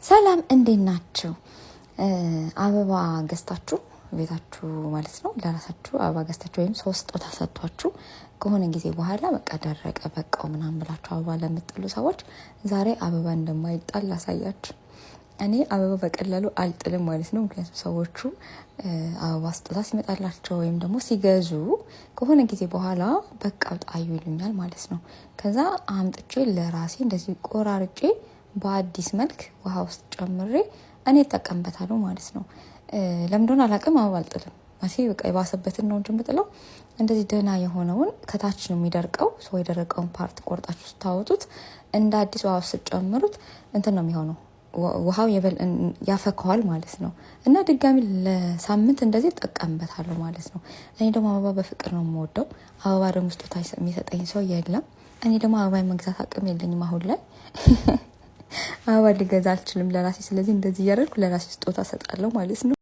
ሰላም እንዴት ናችሁ? አበባ ገዝታችሁ ቤታችሁ ማለት ነው ለራሳችሁ አበባ ገዝታችሁ ወይም ሰው ስጦታ ሰጥቷችሁ ከሆነ ጊዜ በኋላ በቃ ደረቀ በቃው ምናምን ብላችሁ አበባ ለምጥሉ ሰዎች ዛሬ አበባ እንደማይጣል ላሳያችሁ። እኔ አበባ በቀላሉ አልጥልም ማለት ነው። ምክንያቱም ሰዎቹ አበባ ስጦታ ሲመጣላቸው ወይም ደግሞ ሲገዙ ከሆነ ጊዜ በኋላ በቃ ጣዩ ይሉኛል ማለት ነው። ከዛ አምጥቼ ለራሴ እንደዚህ ቆራርጬ በአዲስ መልክ ውሃ ውስጥ ጨምሬ እኔ እጠቀምበታለሁ ማለት ነው። ለምን እንደሆነ አላውቅም፣ አበባ አልጥልም። ማለቴ በቃ የባሰበትን ነው እንጂ የምጥለው እንደዚህ ደህና የሆነውን ከታች ነው የሚደርቀው። ሰው የደረቀውን part ቆርጣችሁ ስታወጡት እንደ አዲስ ውሃ ውስጥ ስትጨምሩት እንትን ነው የሚሆነው፣ ውሃው ያፈከዋል ማለት ነው። እና ድጋሚ ለሳምንት እንደዚህ እጠቀምበታለሁ ማለት ነው። እኔ ደግሞ አበባ በፍቅር ነው የምወደው። አበባ ደግሞ ስጦታ የሚሰጠኝ ሰው የለም። እኔ ደግሞ አበባ የመግዛት አቅም የለኝም አሁን ላይ፣ አበባ ልገዛ አልችልም ለራሴ። ስለዚህ እንደዚህ እያደረግኩ ለራሴ ስጦታ እሰጣለሁ ማለት ነው።